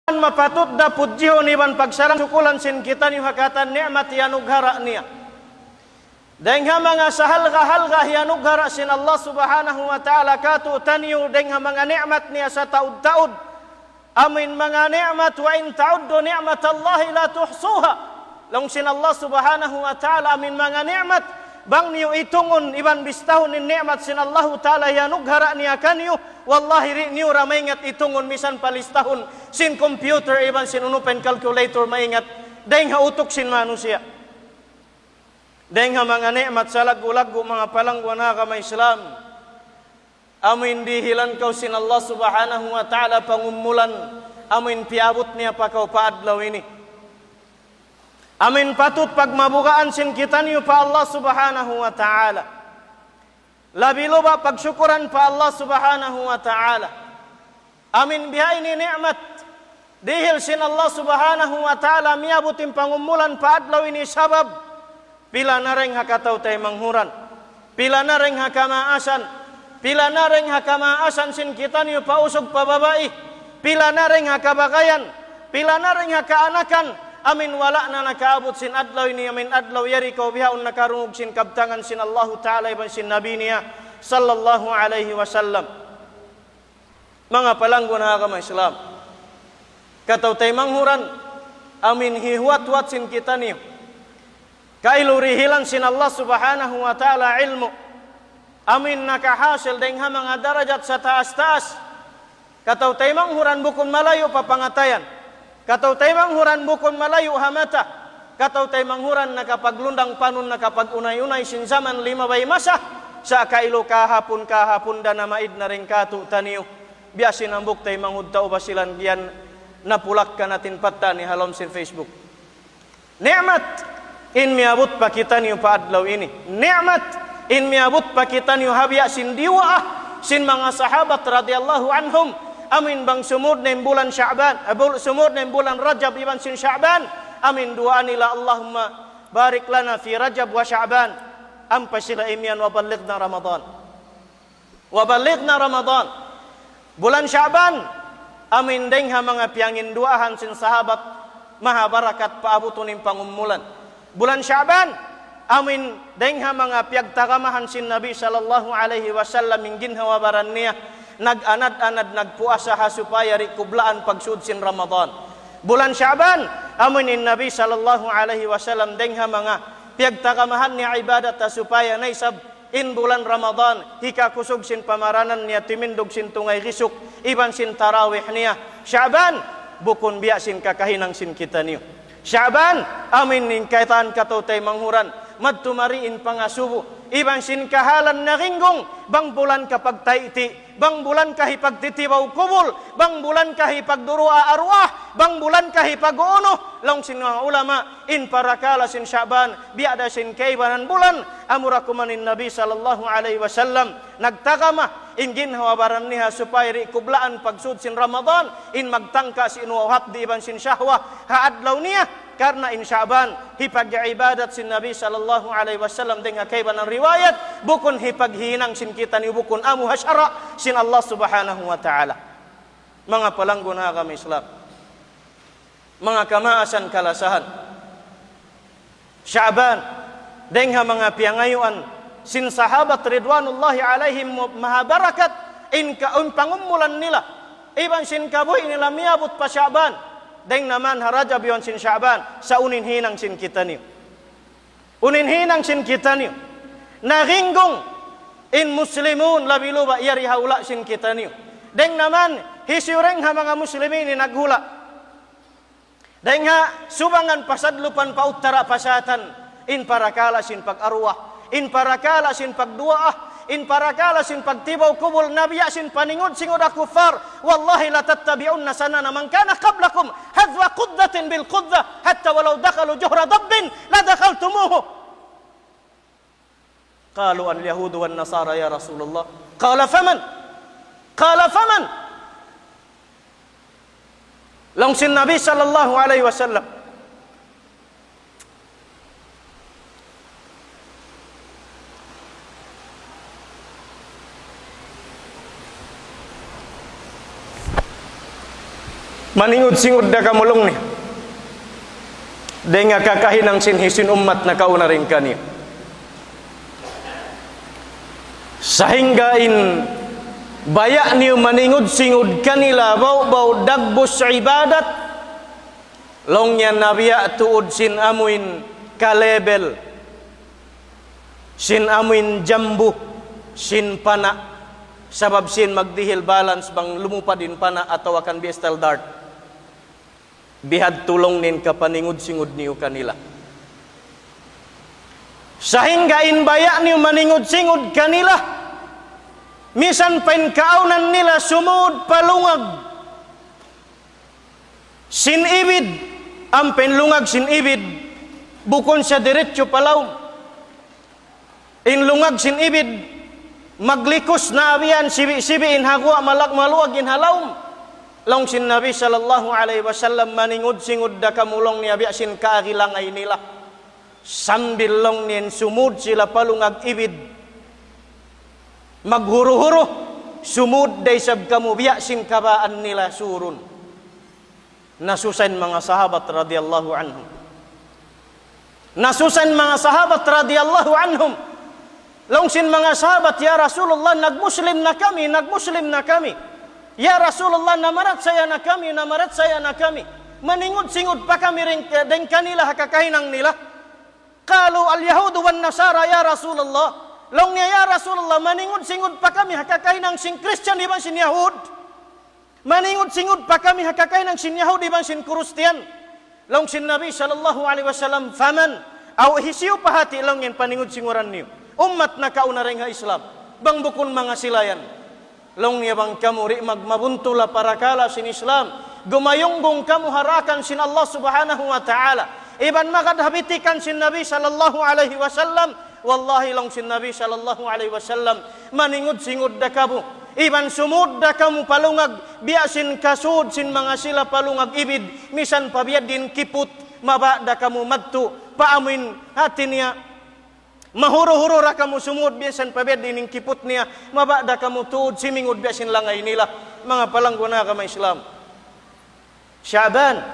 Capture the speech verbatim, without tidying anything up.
mapatut da pudjihun iban pagsarang-sukulan sin kitaniyu ha katan ni'mat iyanughara' niya. Dayng ha manga sahalga'-halga' iyanughara' sin Allah Subhanahu wa Ta'ala kātu'niyu, dayng ha manga ni'mat niya sataud-taud. Amuin manga ni'mat, وإن تعدوا نعمة الله لا تحصوها. Laung sin Allah Subhanahu wa Ta'ala, amuin manga ni'mat, bang niyu itungun iban bistahun in ni'mat sin Allahu Ta'ala iyanughara' niya kaniyu, wallahi di' niyu da maingat itungun misan pa listahun sin computer iban sin unu pa in calculator maingat, dayng ha utuk sin manusiya'. Dayng ha manga ni'mat salaggu'-laggu', manga palangguan ha agama Islam. Amuin dihilan kaw sin Allah Subhanahu wa Ta'ala pangumulan, amuin piyaabut niya pa kaw pa adlaw ini. Amuin patut pagmabugaan sin kitaniyu pa Allah Subhanahu wa Ta'ala. Labi-labi pagsukuran pa Allah Subhanahu wa Ta'ala. Amuin bihaini ni'mat dihil sin Allah Subhanahu wa Ta'ala, miyabut in pangumulan pa adlaw ini sabab pila na dayng ha kataw-taymanghuran, pila na dayng ha kamaasan, pila na dayng ha kamaasan sin kitaniyu pa usug pa babai, pila na dayng ha kabagayan, pila na dayng ha kaanakan, amuin wala' na nakaabut sin adlaw ini, amuin adlaw yari kaw bihaun nakarungug sin kabtangan sin Allahu Ta'ala iban sin Nabi niya sallallahu alayhi wasallam. Manga palangguan ha agama Islam, kataw-taymanghuran, amuin hihuwat-huwat sin kitaniyu kailu dihilan sin Allah Subhanahu wa Ta'ala ilmu', amuin nakahasil dayng ha manga darajat sataas-taas. Kataw-taymanghuran bukun malayu' pa pangatayan. Kataw-taymanghuran bukun malayu' ha mata. Kataw-taymanghuran nakapaglundang panun, nakapag-unay-unay sin jaman limabay masa. Sa' kailu kahapun, kahapun da namaid na dayng kātu'niyu. Biya' sin hambuuk taymanghud tau Basilan giyan napulak kaniya in patta' niya ha lawm sin Facebook. Ni'mat in miyabut pa kitaniyu pa adlaw ini. Ni'mat in miyabut pa kitaniyu ha biya' sin duwaa sin manga sahabat radiyallahu anhum. Amuin bang sumud na in bulan Sha'ban, ah, bul-, sumud na in bulan Rajab iban sin Sha'ban, amuin duwaa nila, اللهم بارك لنا في رجب وشعبان. Ampa sila imiyan, وبلغنا رمضان. وبلغنا رمضان. Bulan Sha'ban, amuin dayng ha manga piyanginduwaahan sin sahabat, maha barakat paabutun in pangumulan. Bulan Sha'ban, amuin dayng ha manga piyagtagamahan sin Nabi sallallahu alayhi wasallam in ginhawa-baran niya, nag-anad-anad, nagpuasa ha supaya di' kublaan pagsud sin Ramadan. Bulan Sha'ban, amuin in Nabi sallallahu alayhi wasallam dayng ha manga piyagtagamahan niya ibadat ha supaya na isab in bulan Ramadan, hikakusug sin pamaranan niya, timindug sin tungay gisuk, iban sin tarawih niya. Sha'ban, bukun biya' sin kakahinang sin kitaniyu. Sha'ban, amuin in kaitan kataw-taymanghuran, madtu mari in pangasubu, iban sin kahalan naginggung, bang bulan kapagtay'ti', bang bulan kahipagtitibaw kubul, bang bulan kahipagduruwaa arwah, bang bulan kahipag-unu, laung sin manga ulama, in parakala' sin Sha'ban, biya' da sin kaibanan bulan, amura kuman in Nabi sallallahu alayhi wasallam, nagtagama, in ginhawa-baran niya supaya di' kublaan pagsud sin Ramadan, in magtangka sin uhaw hapdi' iban sin shahwa, ha adlaw niya, karna' in Sha'ban, hipag-ibadat sin Nabi sallallahu alayhi wasallam dayng ha kaibanan riwayat, bukun hipaghinang sin kitaniyu, bukun amu ha sara' sin Allah subhanahu wa ta'ala. Manga palanggun ha agama Islam. Manga kamaasan kalasahan. Sha'ban, dayng ha manga piyangayuan sin sahabat ridwanullahi alayhim maha barakat in ka-, in pangumulan nila. Iban sin kabuhi' nila miyabut pa Sha'ban. Dayng naman ha Rajab iban sin Sha'ban, sa' unu in hinang sin kitaniyu. Unu in hinang sin kitaniyu. Naginggung in Muslimun labi-labi yari ha hula' sin kitaniyu. Dayng naman, hisiyu dayng ha manga Muslimin in naghula'. Dayng ha subangan pasadlupan pa uttara' pasatan, in parakala' sin pag-arwah, in parakala' sin pagduwaa, in parakala' sin pagtibaw kubul, na biya' sin paningud-singud ha kuffar, والله لتتبعن سنن من كان قبلكم حذو قذة بالقذة حتى ولو دخلوا جحر ضب لدخلتموه. قالوا اليهود والنصارى يا رسول الله. قال فمن؟ قال فمن؟ Laung sin Nabi sallallahu alayhi wasallam. Maningud-singud da kamu laung niya. Dayn ha kakahinang sin hisiyu in ummat nakauna dayn kaniyu. Sahingga in baya' niyu maningud-singud kanila ba'gu-ba'gu dagbus ibadat, laung niya na biya' tuud sin amuin ka-level, sin amuin jambu, sin pana', sabab sin magdihil balance bang lumupad in pana' atawa kan biya' style dart. Bihadtu laung niya in kapaningud-singud niyu kanila. Sahingga in baya' niyu maningud-singud kanila, misan pa in kaawnan nila sumud pa lungag sin ibid, ampa in lungag sin ibid, bukun siya diretso pa lawm. In lungag sin ibid, maglikus na biya' yan, sibi'-sibi' in ha guwa', malag-, maluag in ha lawm. Laung sin Nabi sallallahu alayhi wasallam, maningud-singud da kamu laung niya biya' sin kaagi langay nila. Sambil laung niya in sumud sila pa lungag ibid, maghuru-huru, sumud da isab kamu biya' sin kabaan nila surun. Nasusa in manga sahabat radiyallahu anhum. Nasusa in manga sahabat radiyallahu anhum. Laung sin manga sahabat, "Ya Rasulullah, nagmuslim na kami, nagmuslim na kami. Ya Rasulullah, namarachaya na kami, namarachaya na kami. Maningud-singud pa kami dayn, dayn kanila ha kakahinang nila." قالوا: "اليهود والنصارى يا رسول الله." Laung niya, "Ya Rasulullah, maningud-singud pa kami ha kakahinang sin Christian iban sin Yahud. Maningud-singud pa kami ha kakahinang sin Yahud iban sin Christian." Laung sin Nabi sallallahu alayhi wasallam, "فمن؟" Aw hisiyu pa hati laung in paningud-singuran niyu? Ummat nakauna dayn ha Islam. Bang bukun manga sila yan. Laung niya bang kamu di' magmabuntul ha parakala' sin Islam, gumayunggung kamu ha daakan sin Allah Subhanahu wa Ta'ala, iban magad ha bitikan sin Nabi sallallahu alayhi wasallam, wallahi laung sin Nabi sallallahu alayhi wasallam, maningud-singud da kamu, iban sumud da kamu pa lungag, biya' sin kasud sin manga sila pa lungag ibid, misan pa biya' diin kiput, mabaya' da kamu madtu pa amuin hati niya. Mahuru-huru da kamu sumud biya' sin pa biya' diin in kiput niya, mabaya' da kamu tuud simingud biya' sin langay nila. Manga palangga' ku ha agama Islam. Sha'ban,